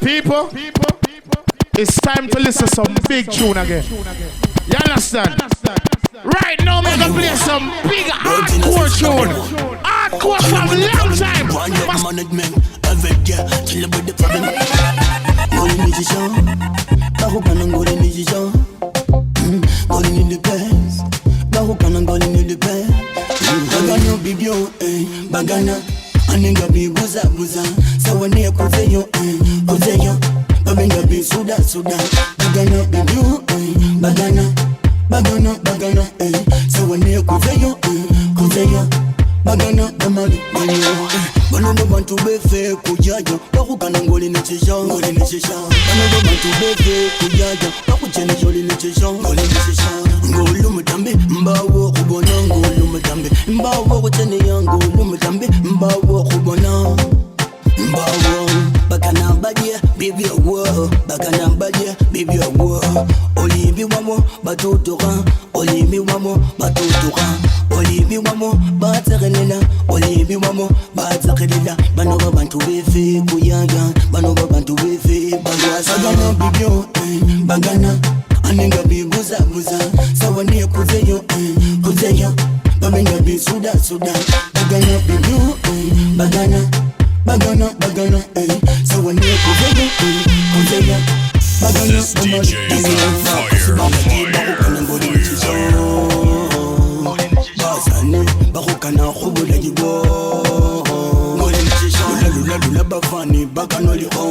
People, it's time to listen to some big tune again. You understand? Right now, I'm gonna play some big hardcore tune. Hardcore from long time. Management, every day, tell about the problem. Ngoli musician, Barukana ngoli musician. Ngoli ni the best, Barukana ngoli ni the best. Bagana bibio, eh, bagana. Anenga bibuza buza, sawa ne kuzeyo, eh, kuzeyo. Babenga bisuda suda, bagana bibio, eh, bagana. Bagana, bagana, eh. Sawa ne kuzeyo, eh, kuzeyo. Bagana bamali banyo, eh. Bano bo bantu befe kujaja bakukana ngoli nekisha ngoli nekisha. Bano bo bantu befe kujaja bakuchene joli nekisha ngoli nekisha. Ngoli mutambe mbawo kubona ngoli mutambe mbawo kuchene ya ngoli mutambe mbawo kubona mbawo. Bakana badye bibi wo bakana badye bibi wo olimi wamo batutuka olimi wamo batutuka olimi wamo batsekelela olimi wamo batsekelela. Bano babantu befe kuyaga bano babantu befe balwasa. Bagana bibyo, eh, bagana anenga bibuzabuza sawa niye kuzeyo, eh, kuzeyo babenga bisudasuda bagana bibyo, eh, bagana bagana bagana, eh. Sawa niye kuzeyo, eh, kuzeyo bagana. This DJ is on fire. Basane bakukana khubula jibo lula lula bafani bakanoliko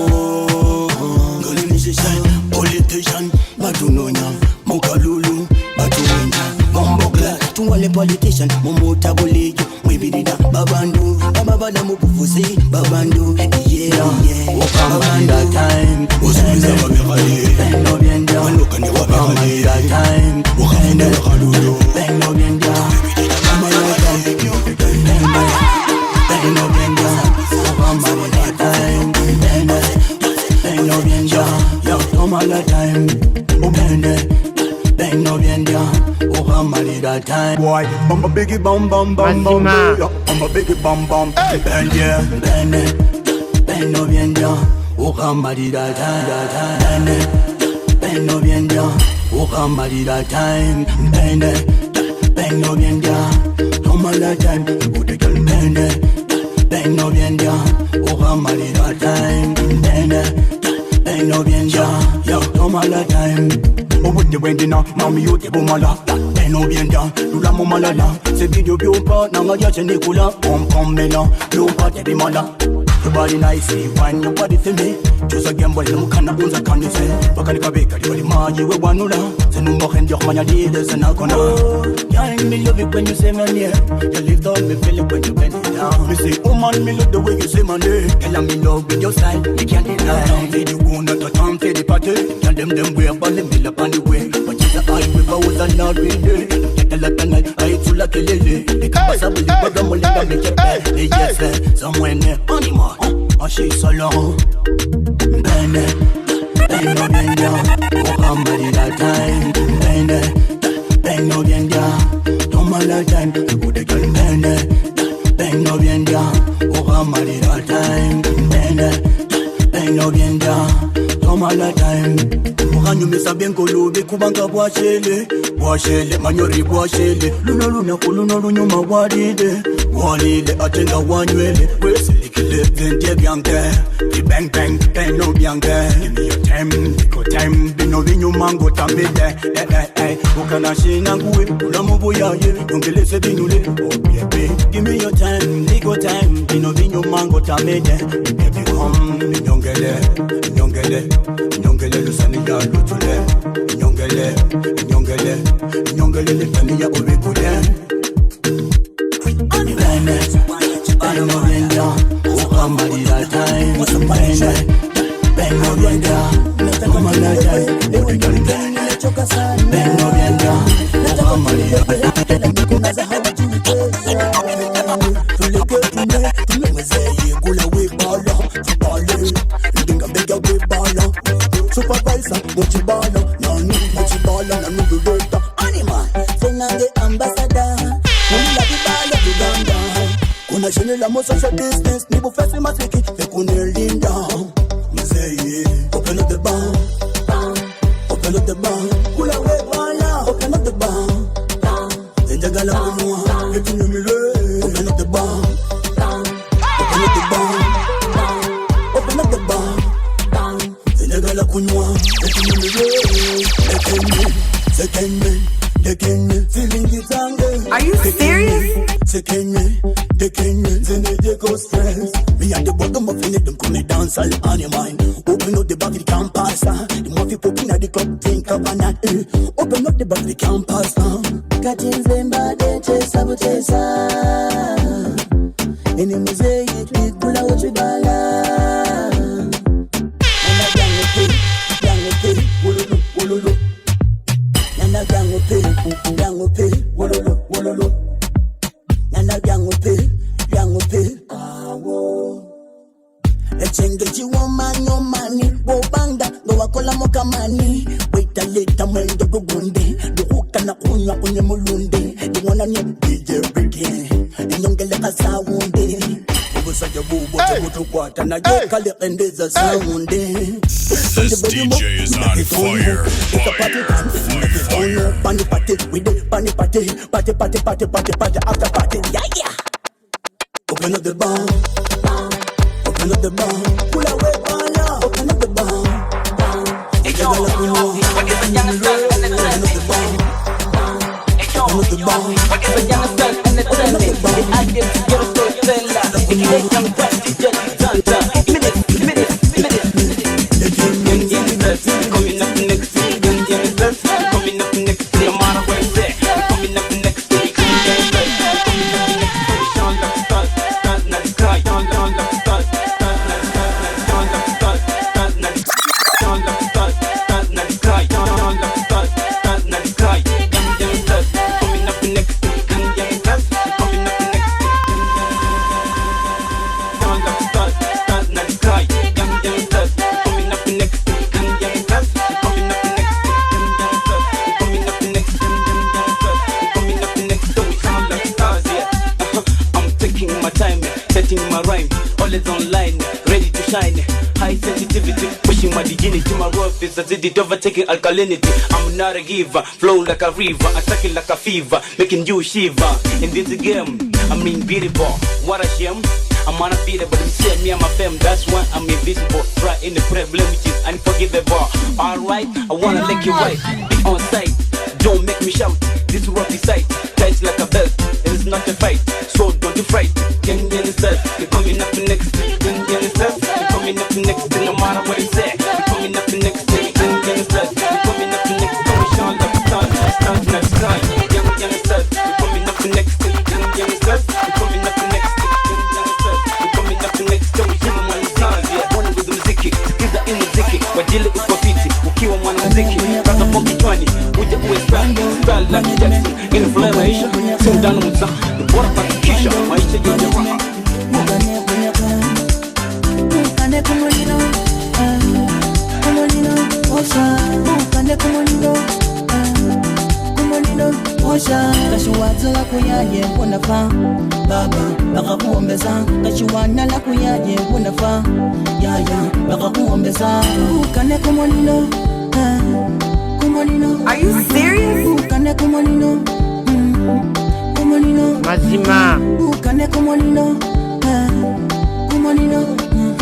politician batunonya mukalulu batuwenya bombokla tuwale politician mumutabulijo mwibirira babandu bababala mubuvuzi babandu yeah, yeah. Ukamalira time Usubiza babikali Beno byendya Walukani wabikali Ukamalira time Wakafunda bakalulu Beno byendya Ukamalira time Beno byendya Ukamalira time Beno byendya Ukamalira time Ubende Beno byendya Ukamalira time. Boy, bamba biggie bam bam bam bam. Mazima. Yeah, bamba biggie bam bam. Bend yeah. Bene, beno byendya ukamalira time. Bene, beno byendya ukamalira time. Bene, beno byendya ukamala time. Good girl, bene, beno byendya ukamalira time. Bene, beno byendya ukamala time. Obudde bwendina mami yo tebumala beno byenda lula mumalala sebiryo byompa nanga lyakyenikula pompommela byompa tebimala. Your body nice, wine your body for me. Just a gamble, mukana unza kanise. Bakani kabeka libali maji we wanula. Senumba khendia khmanya lile senakona. Girl, me love it when you say my name. You lift up me feel it when you bend it down. Me say, oh man, me love the way you say my name. Girl, I'm in love with your style, me can't deny. Time for the wound, not the time for the party. Tell them them wear, but them mill up on the way. But she's a high river was a not really. Get a lot of night, I tula kelele. The kabasa will live, but I'm gonna make it pay. Yes, somewhere near animal. Ah, she's so long. Bene, beno byendya ukamalira time. Bene, beno byendya ukamala time. Good girl, bene, beno byendya ukamalira time. Bene, beno byendya ukamala time. Ukanyumisa byenkulubi kubanga bwashele bwashele manyori bwashele luno lunaku luno lunyuma walile walile ate nga wanywele wesilikile zendye byange bang bang beno byange. Give me your time, go time bino binyuma ngotamide eh eh eh ukanashina nguwe ulamu buyaye yongelese binyule. Oh baby, give me your time, go time bino binyuma ngotamide. Baby come nyongele nyongele nyongele lusaniya lutule nyongele nyongele nyongele litaniya ubikule. Bene, beno byendya ukamalira time. Bene, beno byendya ukamala time. Good girl, bene, beno byendya ukamalira Supervisor, muchibala, nanu, muchibala, nanu, luleta. Animal, Fenange ambassador, Mula bibala Uganda. Kuna shenela mo social distance, ni bufesi masiki, fekunelinda. Mzee, bar. Open up the bar. Kula we bala. Open up the bar. Njagala kunywa. Etunyumire. Open up the bar. Open up the bar. Open up the bar. Njagala kunywa. Etunyumire. Lekene. Sekene. Lekene. Silingi zange. Are you serious? Sekene. Dekene. Zinejeko stress. Me and the bottom of it, them come dance all on your mind. Open up the back, the can't pass. The mafia popping at the club, think up and that. Open up the back, the can't pass. Kati nze mbadde nteesa buteesa ene muzeeyi twigulawo kibala. Nana jangu pe, jangu pe, wololo, wololo. Nana jangu pe, jangu pe, wololo, wololo. Nana jangu pe, jangu pe, awo. Echenge chiwoma nyomani bobanga nga wakolamu kamani waitaleta mwendo gugunde duhukana kunywa kunye mulunde ndingonanye DJ Ricky inyongeleka sawunde obusajja bubwo tebutukwata naye kale endeza sawunde. This DJ is on fire. Fire. Fire. Party, party, we did party, party, party, party, party, party, party, after party, yeah, yeah. Open up the bar, open up the bar, pull away, bala. Open up the bar. Njagala kunywa. Open up the bar. Open up the bar. Open up the bar. Coming up next, young youngsters, coming up next, no matter what you say, coming up next, young youngsters, coming up next, shine like stars, stars in the sky, shine like stars, stars in the sky, shine like stars, stars in the shine like stars, stars in the sky, shine like stars, stars in the sky, young youngsters, coming up next, young youngsters, coming up next, shine like stars, stars in the sky, young youngsters, coming up next, young youngsters, coming up next, young youngsters, coming up next, young youngsters, coming up next, so we shine like stars, yeah. I'm taking my time, setting my rhyme, always online, ready to shine. High sensitivity, pushing my dignity, my rough is acidity, overtaking alkalinity. I'm not a giver, flow like a river, attacking like a fever, making you shiver. In this game, I'm unbeatable. What a shame. I'm unbeatable, but them say me and my fam, that's why I'm invisible. Try in the problem, which is unforgivable. Alright, I wanna make you right, be on site. Don't make me shout, this rough is sight. Tight like a belt, and it's not a fight. So don't you fright. Young youngsters, you're coming up next. Young youngsters, you're coming up next. No matter what you say, you're coming up next. Young youngsters, you're coming up next. Don't shine like stars, stars in the sky. Young youngsters, you're coming up next. Young youngsters, you're coming up next. Young youngsters, you're coming up next. Don't shine like stars, yeah. One with the muziki, sikiza hii muziki, wajili uko fiti, ukiwa mwanamuziki, kaza po kichwani, uje uwe star, star like Jackson, inafurahi maisha, si mdano mza, ni bora kuhakikisha maisha yenye raha. Ukande kumuliro, kumuliro, osha. Ukande kumuliro, kumuliro, osha. Kashiwadzela kuyaye kunafa, baba bakakuombeza. Kashiwanala kuyaye kunafa, yaya bakakuombeza. Ukande kumuliro, kumuliro. Are you serious? Ukande kumuliro, kumuliro. Mazima. Ukande kumuliro, kumuliro.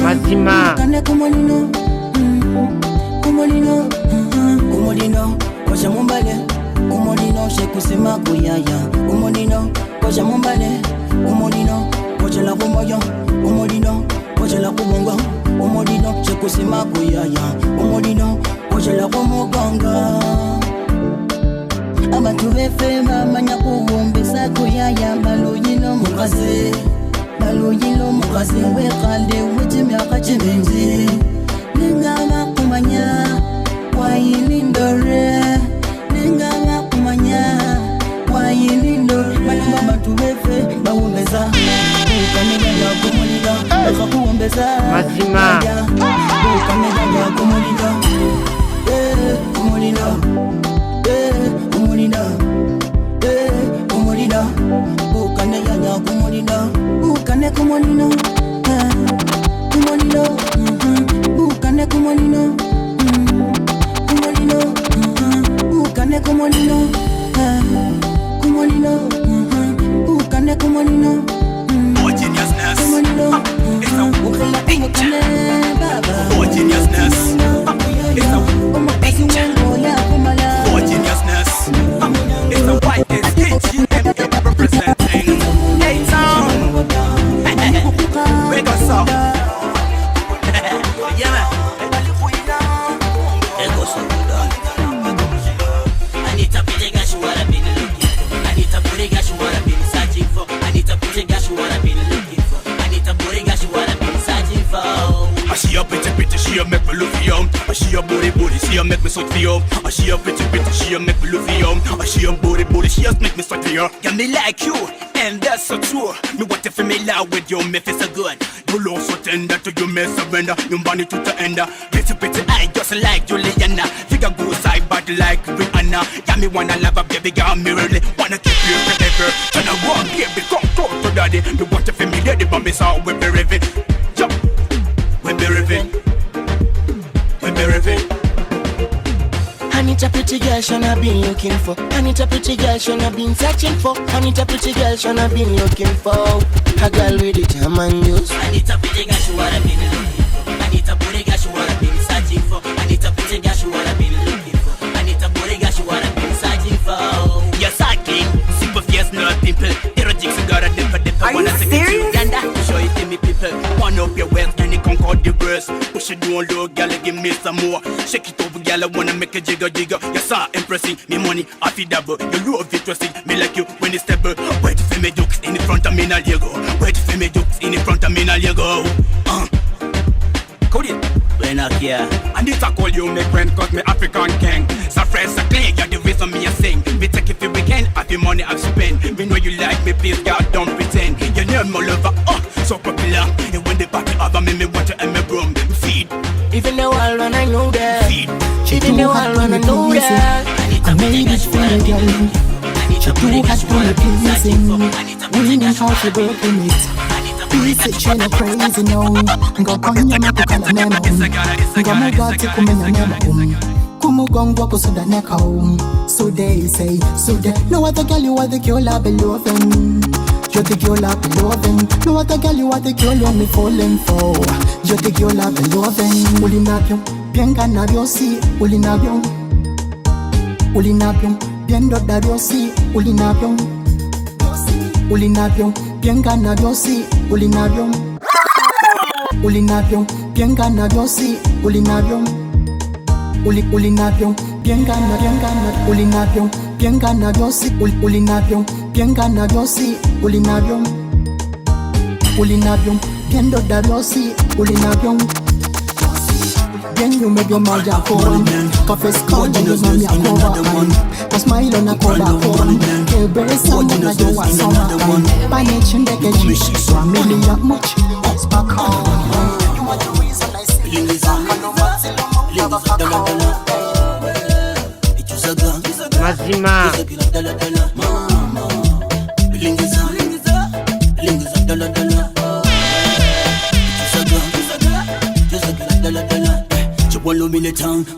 Mazima. Ukande kumuliro, kumuliro, kumuliro. Kosha mumbale, kumuliro shekusema kuyaya. Kumuliro, kosha mumbale, kumuliro, kochela kumoyo, kumuliro, kochela kubongo, kumuliro shekusema kuyaya. Kumuliro, kochela kumugongo. Abantu befe bamanya kuwombesa kuyaya baluyilo mukazi baluyilo mukazi wekalde wechimyaka chiminji ningaba kumanya wayilindore ningaba kumanya wayilindore balamba abantu befe bawombesa ukamilanga kumulilo bakakuwombesa Mazima. ukamilanga kumulilo kumulilo kumulilo kumulilo ukane yanya kumulilo ukane kumulilo kumulilo ukane kumulilo She a make me love you. She a booty booty, she a make me sweat for you. She a pretty pretty, she a make me love you. She a booty booty, she a make me sweat for you. Yeah, me like you, and that's so true. Me want to feel me love with you, me feel so good. You love so tender to you, me surrender. Nyumbani tutaenda. Pretty pretty, I just like Juliana. Figure go side body like Rihanna. Yeah, me wanna love a baby, girl, me really wanna keep you forever. Tryna walk, baby, come close to daddy. Me want to feel me ready, but me saw we be raving. Jump, we be raving, we be raving. I need a pretty girl, she not been looking for. I need a pretty girl, she not been searching for. I need a pretty girl, she not been looking for. A girl with the jam and juice. I need a pretty girl, she wanna be looking for. I need a pretty girl, she wanna be searching for. I need a pretty girl, she wanna be looking for. I need a pretty girl, she wanna be searching for. Yes, I clean, super fierce, no pimple. Erotic cigar, dipper, dipper. Are you Wanna take it to serious? Uganda, show it to me people. One up your waist and it conquer the verse. Push it down low, girl, give me some more. Shake it over, girl, I wanna make a jigger, jigger. Yes, I impressing me money, I feel double. You love it, trusting me like you when it's stable. Wait for me jokes in the front of me, now you go. Wait for me jokes in the front of me, now you go. Cody. When I care. And it's a call you make friend cause me African king. So fresh, so clean, you're the reason me a sing. Me take it for weekend, have the money I've spent. Me know you like me, please God don't pretend. You know my lover, oh, so popular. And when the party over me, me want to in my room. Me feed, Even the world when I know that. feed. Even the world when I know that. I made it for you, girl. She too hot for the pleasing. We ain't out to working it. Peace it, she no crazy now. Ngo konya makukana nemo. Ngo mugati kumenya nemo. Kumugongwa kusuda neko. So they say, so they no other girl you are the girl I be loving. You're the girl I be loving. No other girl you are the girl you me falling for. You're the girl I be loving. Ulinavyo, bien navyo si ulinavyo. Ulinavyo, bien dodavyo si ulinavyo. Ulinavyo, bien navyo si ulinavyo. Ulinavyo, bien navyo si ulinavyo. Uli ulinavyo, bien gana, bien gana, ulinavyo, bien navyo si ul, ulinavyo, bien navyo si ulinavyo. Ulinavyo, bien dodavyo si ulinavyo. Bien you make your mother come. Coffee scone you mami akova. Ka smile on a cover come. Kebesa muna you want summer. Pane chindeke chi. Familia much. Back home. You are the reason I see. Mazima. Chipwalomile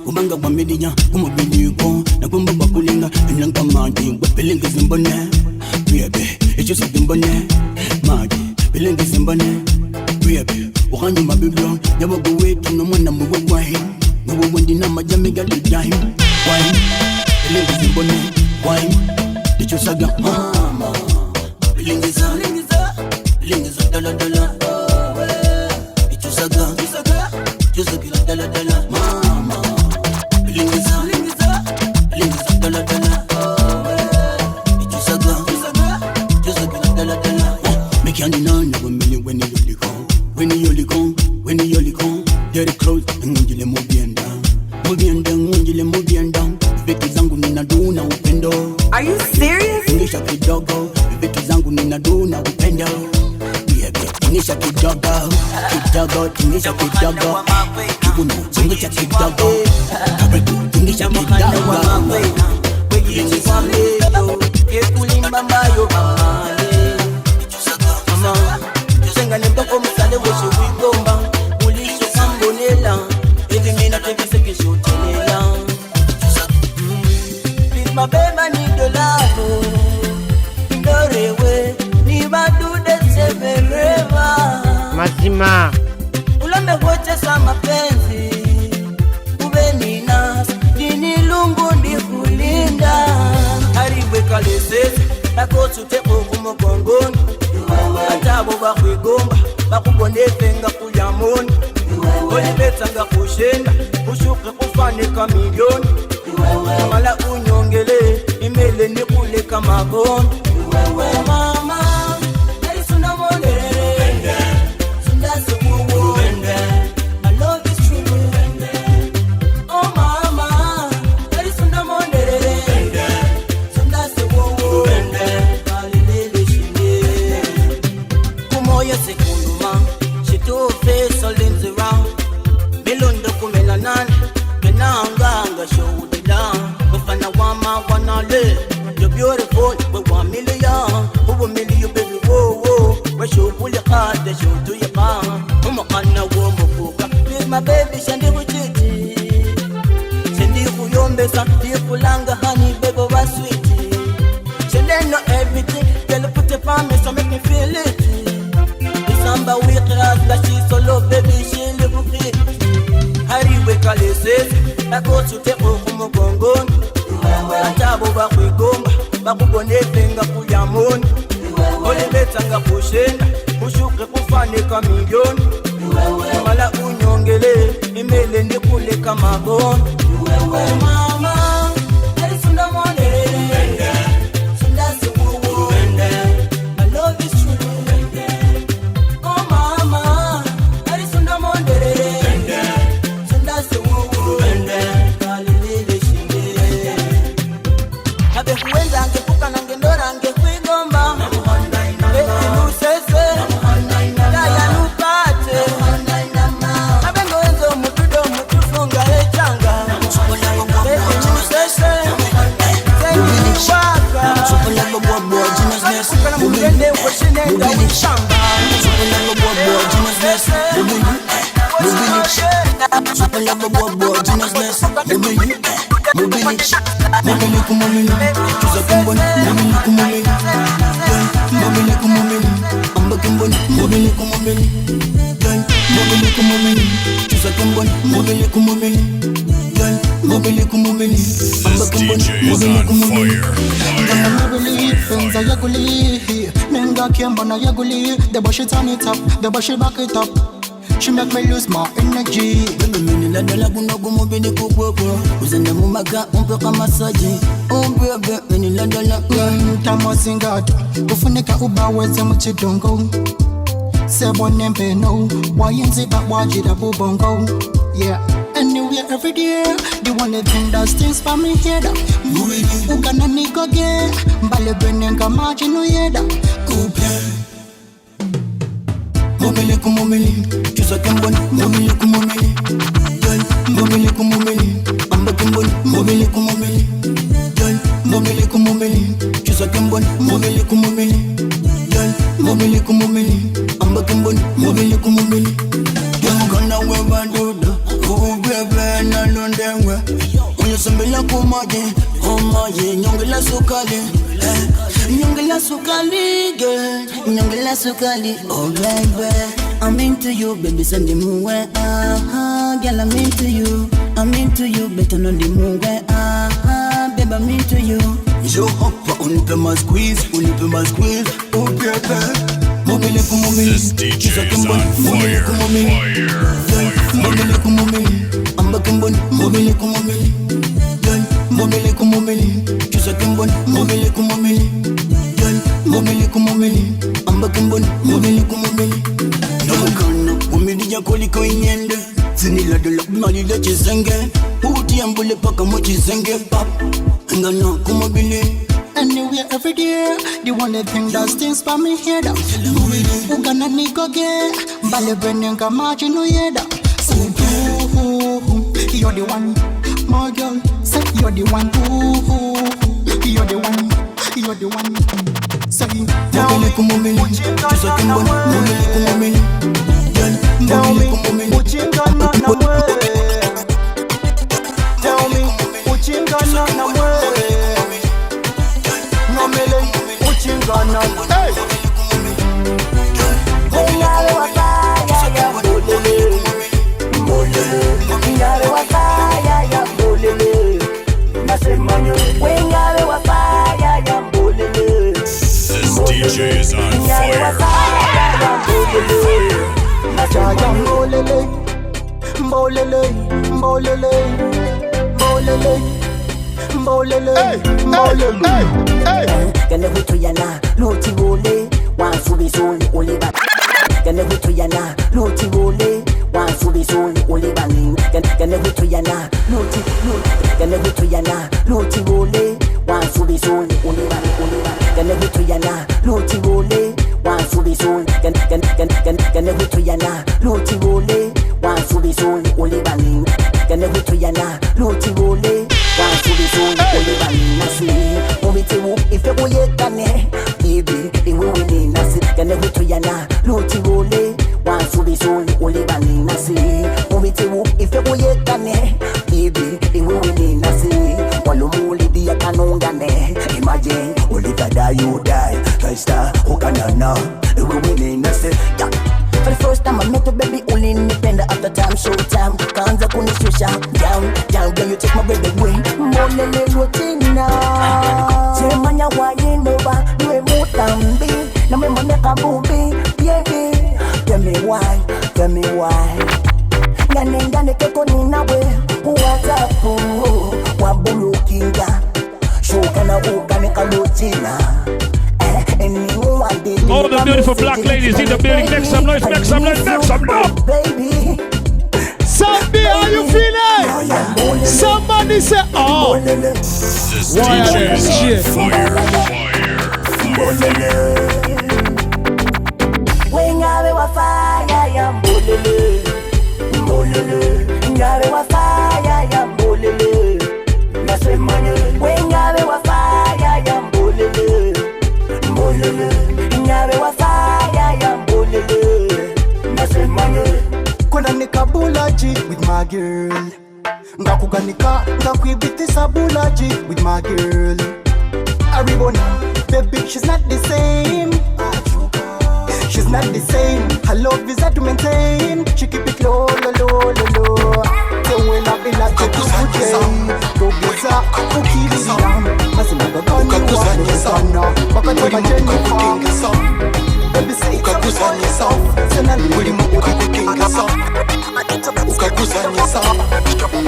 kubanga kwamilinya kumubiliko nakumba bakulinga enankamati kwepilingi zimbone bebe echisokimbone mati pilingi zimbone bebe ukanyuma bibyo yabaguwetu nomwana muwe muwe wendina majamigalidime wine pilingi zimbone wine ndichusaga mama pilingiza pilingiza daladala ichusaga chusagila daladala mama pilingiza pilingiza daladala ichusaga chusagila daladala mekyandinana wemini weni yoliko weni yoliko weni yoliko Get close ngile mubyenda mubyenda ngile mubyenda vitu zangu ninaduna upendo. Are you serious? Ingisha kidogo vitu zangu ninaduna upendo. Baby, tingisha kidogo kidogo tingisha kidogo kibuno tingisha kidogo karibu tingisha kidogo. Yekulimba mbayo mama mama senga nembako musale weshe wigomba ulisho sambonela evi mina tevisekeshotelela Please my baby I need your love ndorewe nibadude severeva Mazima. ulambe kuotesa mapenzi ube nina dini lungu ndikulinda aribwe kalesese nakosuteko kumugongoni atabo bakwigomba bakubonefenga kuyamoni olibetsanga kushenda ushuke kufanika milioni mala unyongele imele nikuleka mabondo mama My love is true. Nga Mufana wama wanale. You're beautiful, we 1 million. Who million, baby, whoa, whoa. We show pull your card, they show to your car. Umakana womufuka. Please, my baby, shandi kuchiti. Shendi kuyombesa, ndikulanga honey, baby, wa sweet. Shende know everything, girl, put it on me, so make me feel it. Isamba wikras, that she solo, baby, she live free. Hariwe kalesese, akosute okumugongoni. Atabo bakwigomba, bakubonete nga kuyamoni. Olibetanga kushenda, ushuke kufanika milioni. Mala unyongele, imele ndikuleka maboni. Mama, sunda mondelele, sunda sikuwu. My love is true. Oh mama, sunda mondelele, sunda sikuwu. Kalilile shinde. Abe kuwenza ngepuka nangendora ngekwigomba. Lusese, daya nupate. Abe ngoenzo mutudo mutufunga echanga. Lusese, waka. Mugende weshinenda wishamba. This DJ is on fire. Fenza yaguli, Nenga kemba na yaguli. The bush it on it up, the bush it back it up. She make me lose my energy. Niladala kuno kumubili kukwekwe uzenda mumaka umpeka masaji. Oh baby, niladala. Tamazingata kufunika ubaweze muchidongo sebonempeno wayenziba wajira bubongo. Yeah, anywhere every day. The only thing that stings for me here da ugana nigoge mbale bwenenga majinu yeda. Mobile kumumili, chusa kemboni, mobile kumumili. Girl, mobile kumumili, amba kemboni, mobile kumumili. Girl, mobile kumumili, chusa kemboni, mobile kumumili. Girl, mobile kumumili, amba kemboni, mobile kumumili. Yamukana we baduda, ubebe na londewe. Unyosembela kumaje, omaje, nyongela sukali. Nyongela sukali, girl. Nyongela sukali, oh baby. I'm into you, baby, send the moon. Ah, girl, I'm into you. I'm into you, better know the moon. Ah, baby, I'm into you. Yo hapa unipe ma squeeze, unipe ma squeeze, oh baby. Mobile kumumili, This DJ is on fire. Fire. Mobile kumumili, amba kemboni, mobile kumumili. Girl, mobile kumumili, chusa kemboni, mobile kumumili. Girl, mobile kumumili, amba kemboni, mobile kumumili. Namukana umilija kuliko inyende siniladela kumalile chisenge utiambule paka muchisenge pap ngana kumobile. Anywhere every day. The only thing that stings for me here da ugana nigoge mbale bwenenga majinu yeda. So ooh, you're the one, my girl. Say you're the one, ooh, you're the one, you're the one. Say Mobile kumumili, chusa kemboni, mobile kumumili. Girl, mobile kumumili. Uchingana na mwe. Tell me, uchingana na mwe. Nomele, uchingana. Hey! Ingale wafaya ya bolele, bolele. Ingale wafaya ya bolele. Nasemanyo. Ingale wafaya ya bolele. This DJ is on Ingale fire. wafaya ya bolele. Jaja mbolele, mbolele, mbolele, mbolele, mbolele, mbolele. Gane hutuyana lutiwole wansubizuli uliba. Gane hutuyana lutiwole wansubizuli ulibaning. Gane hutuyana luti luti. Gane hutuyana lutiwole wansubizuli uliba uliba. Gane hutuyana lutiwole wansubizuli. Gane gane gane gane gane hutuyana lutiwole wansubizuli ulibaning. Gane hutuyana lutiwole. you die. Kaista ukanana iwe say yeah. For the first time I met you, baby, ulinipenda. After time, show time, kaanza kunishusha down, down, girl, you take my breath away. Molele rotina, semanya wayinova, niwe mutambi, na mwe kabubi, baby. Tell me why, tell me why. Ngane ngane keko ninawe, WhatsApp, wabulukinga, shuka na ukane kalutina. All the beautiful black ladies in the building, make some noise, make some noise, make some noise. Baby. Zombie, how you feeling? Somebody say, oh. This Why are DJ they is on shit? fire. Fire. Wengabe wafaya ya mbolele, mbolele. Ngabe wafaya ya mbolele, nasemanye. Wengabe wafaya ya mbolele, mbolele. Ngabe wafaya ya mbolele, nasemanye. Kunanika bulaji with my girl. Ngakuganika, ngakwibitisa bulaji with my girl. Aribona, baby, she's not the same. She's not the same. Her love is hard to maintain. She keep it low, low, low, low, low. So when I be like to Togeza, ukilira, mazima gagani wa bakataba Jennifer. Baby say ukakuzanyisa mulimo ukakukingisa ukakuzanyisa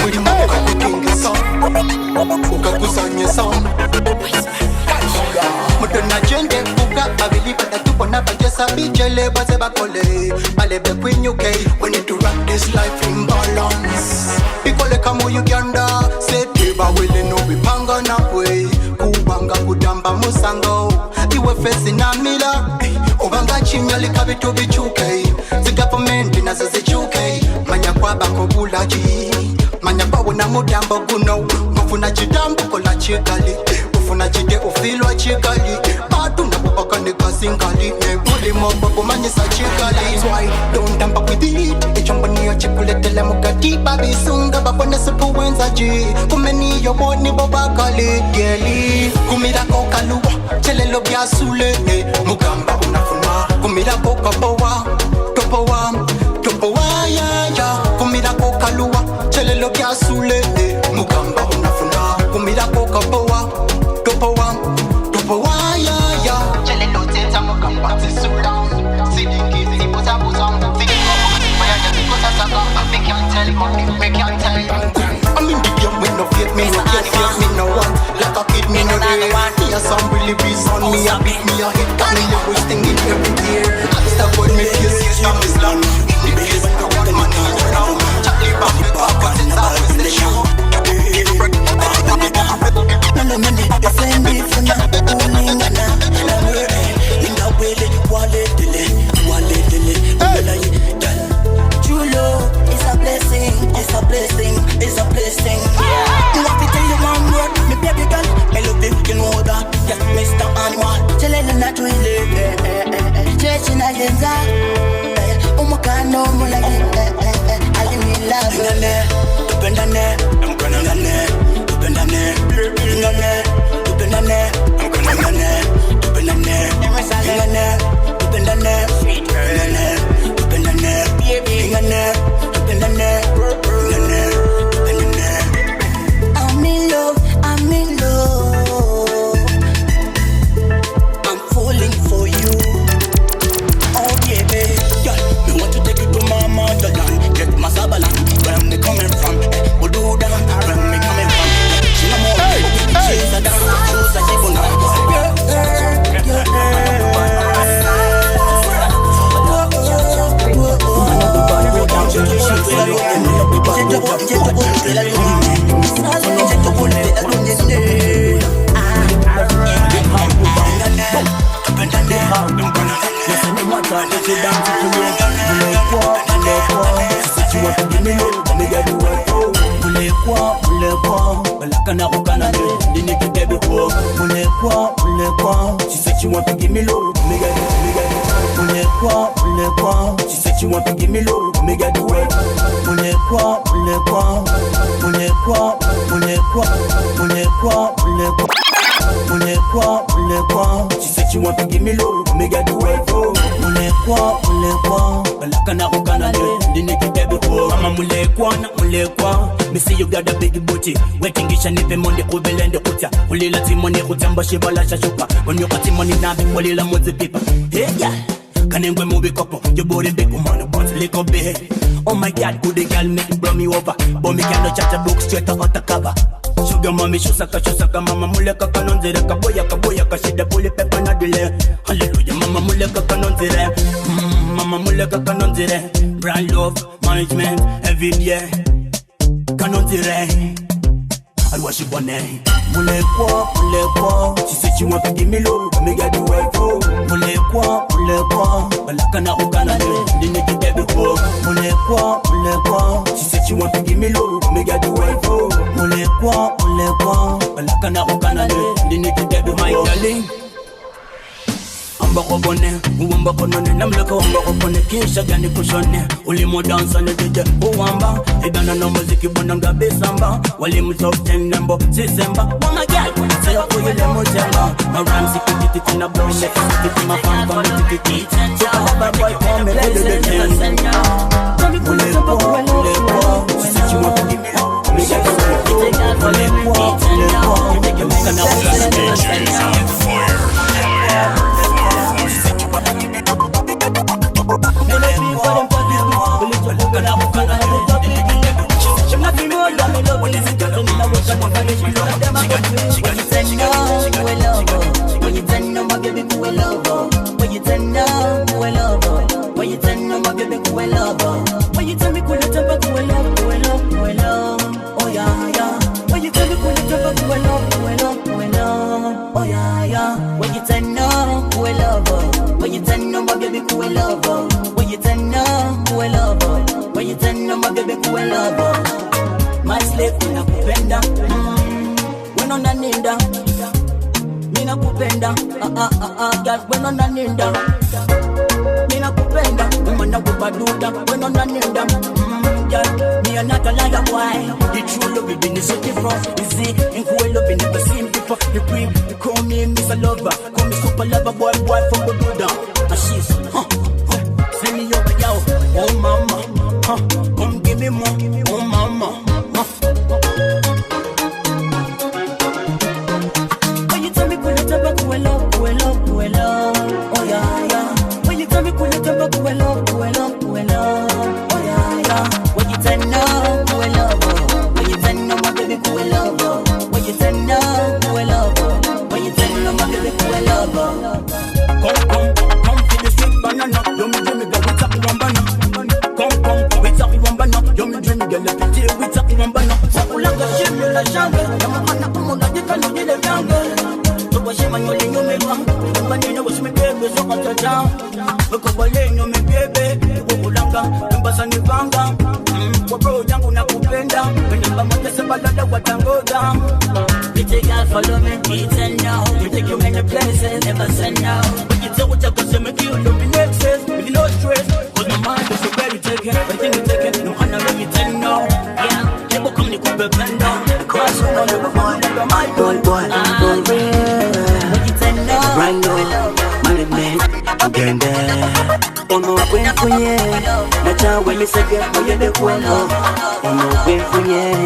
mulimo ukakukingisa ukakuzanyisa mutona jende kuga babili batatu bona bajesa bijele baze bakole balebe kwinyuke. We need to rock this life in balance. Bikoleka mu Uganda setibawele nobipanga nakwe kubanga kudamba musango iwe fesi namila obanga chinyalika bitu bichuke zigavumenti nazo zichuke manya kwabako bulaji manya kwawona mutambo guno ngofuna chitambo kola chigali ufuna chite ufilwa chigali batu nabubakanika singali ne mulimo gwakumanyisa chigali. That's why don't tamper with it. Echombo niyo chikuletele mukatiba bisunga babone sipuwenzaji kumeniyo boni bobakali geli kumirako kaluwa chelelo byasule mugamba unafuna kumirako kapowa topowa topowa yaya kumirako kaluwa chelelo byasule mugamba unafuna kumirako kapowa topowa topowa yaya chelelo tsetsa mugamba tsisula silingizi buzabuza me can't tell, me can't tell. I'm in the game with no faith, me no get faith, me no want. Like a kid, me no dare. Me a some really reason, me a beat, me a hit, got me lyrics stinging every year. I stop with me face, system is long. The place, the one man in the round. Charlie back, the back, cause it's always the show. True love is a blessing, it's a blessing, it's a blessing. You want to tell you one word, me baby girl, me love you, you know that. Yes, Mr. Animal, chelele na twile, chechi na yenza, umukano mulayi, alini love. Ngane, tupendane, ngane, tupendane, ngane, tupendane, ngane, tupendane, ngane, tupendane, ngane, tupendane, ngane, tupendane, ngane, tupendane. I'm in love, I'm in love. I'm falling for you. Oh baby, girl, me want to take you to my motherland. Get my sabalan, where me coming from? Bududa, where me coming from? She no more, she's a dance, she's a jibuna. She said she want to give me love, me got it, me got it. Mulekwa, mulekwa. She said she want to give me love, me got the work. Mulekwa, mulekwa, mulekwa, mulekwa, mulekwa, mulekwa, mulekwa, mulekwa. want to give me love, me get the way for. Mulekwa, mulekwa, balaka ukana ndine kitebi Mama mulekwa na mulekwa. Me see you got a big booty. Wetingisha nipe monde kubelende kutya. Ulila timoni kutamba shibala shashuka. Onyoka timoni nabi walila mozi pipa. Hey yeah. Kanengwe mubi kopo, your body big woman, but little bit. Oh my God, good the girl make blow me over. But me can no chat a book straight out the cover. Sugar mommy, shusaka, shusaka, mama muleka kanonzere, kaboya, kaboya, kashida, puli pepa na dile. Hallelujah, mama muleka kanonzere, mama muleka kanonzere. Brand love, management, every day. Kanonzere. Alwashibone. Mulekwa, mulekwa. She said she want to give me love, me get the way for. Mulekwa, mulekwa. Balaka na ukana ndine kitebi ko. Mulekwa, mulekwa. She said she want to give me love, me get the way for. Mulekwa, mulekwa. Balaka na ukana ndine kitebi ko. My darling. Ambakobone, uwambakonone, namleka ambakobone, kisha gani kushone, ulimo dansa ne DJ uwamba, idana na muziki bona ngabe samba, walimu top 10 nembo sisemba, wama girl, say up uyile mutemba, my rhymes ikititi tina blow me, kititi ma fan fan titi, so I have a boy call me do the thing. Mulekwa, mulekwa, she said she want to give me love, me get the mulekwa, mulekwa, This DJ is on fire. My slave, nakupenda weno naninda mina kupenda girl weno naninda mina kupenda umana kubaduda weno naninda girl me a not a liar boy. The true love you been so different. You see, in cool love you never seen before. You queen, you call me Mr. Lover, call me super lover boy, boy from Buddha. And she's huh, huh, send me up yo, oh mama, huh, come give me more, oh mama. Follow me, it's a no. We take you many places, never say no. But you tell what you got, make you love in excess, with no stress. Cause my mind is already taken, everything is taken. No, I'm not ready to no. Yeah, you come to Cooper Bendo. Cross on the my boy, boy, boy, right now, management, ugende. Ono kwenfunye, nachawe misege, oyede kwelo. Ono kwenfunye,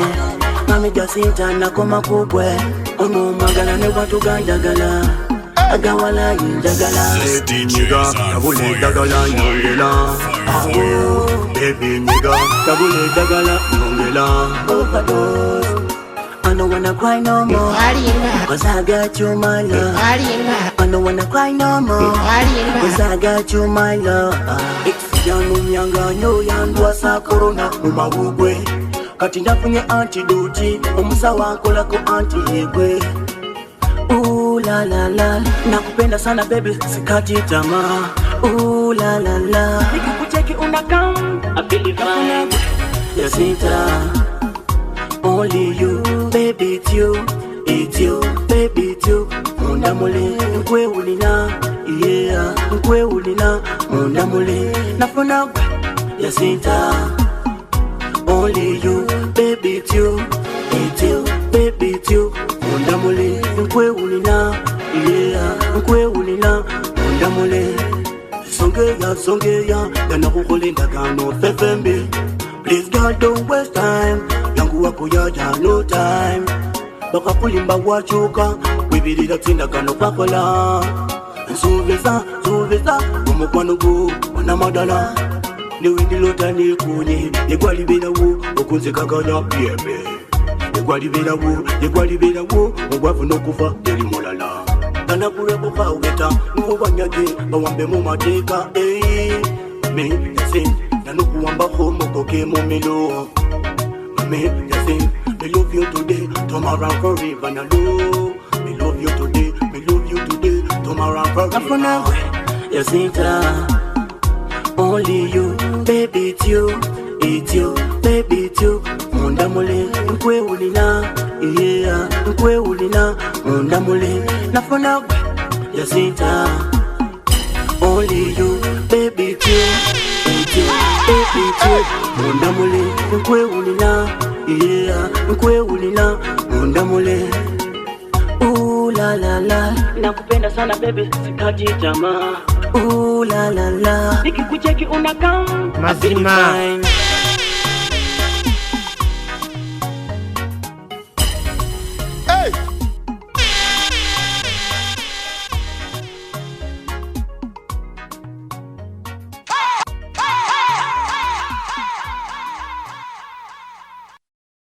mami Jacinta nakoma kugwe. Ono magala ne watugandagala. Agawala yinjagala. This DJ is on fire. Dagala nyongela. Baby nigga, tabule dagala nyongela. Overdose. I don't wanna cry no more, cause I got you my love. I don't wanna cry no more, cause I got you my love. Yanumyanga nyo yandwasa corona mu mawugwe. Kati ndafunye antidote, omusawo ankolako anti-yegwe. Ooh la la la, nakupenda sana baby, sikati tamaa. Ooh la la la, nikikucheki unakam, I feel fine. Jacinta, only you, baby it's you, baby it's you. Munda mule, nkwewulina, yeah, nkwewulina, munda mule, nafuna gwe, Jacinta. Only you, baby it's you, baby it's you. Munda mule, nkwewulina, yeah, nkwewulina, Songeya, songeya, gana kukola endagaano ffeffembi. Please God don't waste time, yanguwa kuyaja no time. Bakakulimba wakyuka, wibirira tsindagano kwakola. Nsuubiza, nsuubiza, omukwano gwo onamadala. Newendilota nekunye, egwalibeerawo okunzikakanya byebe. Egwalibeerawo, egwalibeerawo, ogwavu n'okufa teri mulala. Ganakulekukaweta, nubanyage, bawambe mu mateeka. Ei, me yase, nanokuwambako mogoke mu milo. Me yase, me love you today, tomorrow and forever na lo. Me love you today, me love you today, tomorrow and forever. Nafuna gwe Yasinta. Only you, baby, it's you, baby, it's you. Munda mule, nkwewulila, yeah, nkwewulila, munda mule. Nafuna gwe Yasinta. Only you, baby, it's you, baby, it's you. Munda mule, nkwewulila, yeah, nkwewulila, munda mule. Ooh la la la, Nakupenda sana baby, sikati tamaa. Ooh la la la, Nikikucheki unakam Mazima.